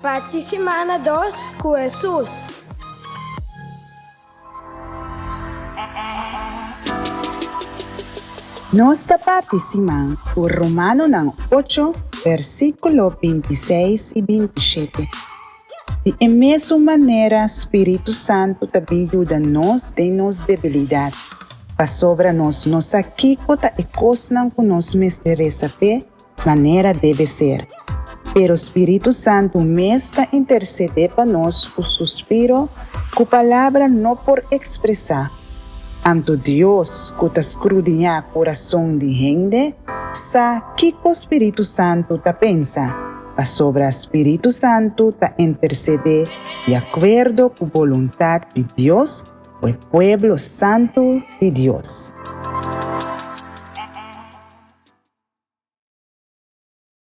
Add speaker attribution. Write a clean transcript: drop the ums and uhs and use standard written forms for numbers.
Speaker 1: Parti simana dos ku Hesus.
Speaker 2: Nos ta parti siman ku Romanonan ocho, versíkulo bintiseis i bintishete. Di e mesun manera Spiritu Santu ta bin yuda nos den nos debilidat, pasobra nos no sa kiko ta e kosnan ku nos mester resa p'e manera debe ser. Pero Spiritu Santu mes ta intersedé pa nos ku suspiro ku palabra no por ekspresá. Anto Dios, ku ta skrudiñá kurason di hende, sa kiko Spiritu Santu ta pensa, pasobra Spiritu Santu ta intersedé di akuerdo ku boluntat di Dios ku e pueblo santu di Dios.